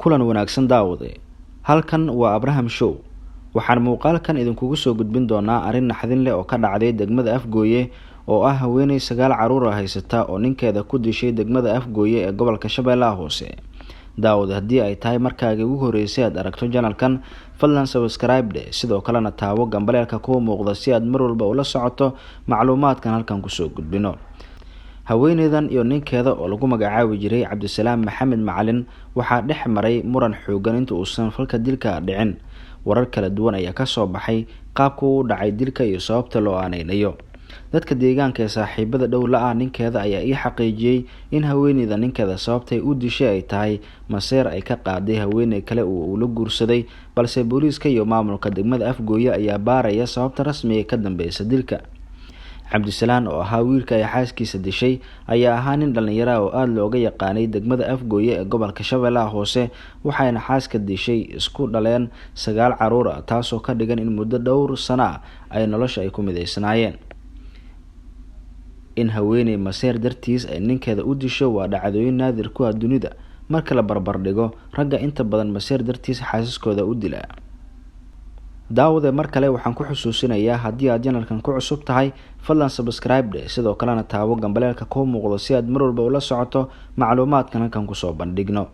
Kulan wanaagsan daawade, halkan waa Abraham Show. Waxaan muuqaalkan idinkugu soo gudbin doonaa arrin naxdin leh oo ka dhacday degmada Afgooye, oo ah haweeney sagaal caruur ah haysata oo ninkeeda ku dishay degmada Afgooye ee gobolka Shabeellaha Hoose. Daawad, haddii ay tahay markaagii ugu horreysay aad aragto channelkan, fadlan subscribe dhe, sidoo kalena taabo gambaleelka kuwa muuqda si aad mar walba ula socoto macluumaadkan halkan kusoo gudbino. Haweeneydan iyo ninkeeda oo lagu magacaabi jiray Cabdisalaam Maxamed Macalin waxaa dhex maray muran xoogan inta uusan falka dilka dhicin. Warar kala duwan ayaa kasoo baxay qaabka uu u dhacay dilka iyo sababta loo aaneynayo. Dadka deegaanka ee saaxiibada dhow la ah ninkeeda ayaa ii xaqiijiyey in haweeneyda ninkeeda sababtay u dishay ay tahay maseer ay ka qaaday haweeney kale oo uu la guursaday, balse booliiska iyo maamulka degmada Afgooye ayaa baaraya sababta rasmiga ka dambeysa dilka. Cabdisalaan oo ahaa wiilka ay xaaskiisa dishay ayaa ahaa nin dhallinyara oo aada looga yaqaanay degmada Afgooye ee gobolka Shabeellaha Hoose, waxayna xaaska dishay isku dhaleen sagaal caruur ah, taasoo ka dhigan in muddo dhowr sano ah ay nolosha ay ku mideysanaayeen. In haweeney maseer dartiis ay ninkeeda u disho waa dhacdooyin naadir ku ah dunida marka la barbar dhigo ragga inta badan maseer dartiis xaasaskooda u dila. Daawade, mar kale waxaan ku xusuusinayaa, haddii aad channelkan ku cusub tahay, fadlan subscribe dhe, sidoo kalena taabo gambaleelka kuu muuqdo si aad mar walba ula socoto macluumaadkan halkan kusoo bandhigno.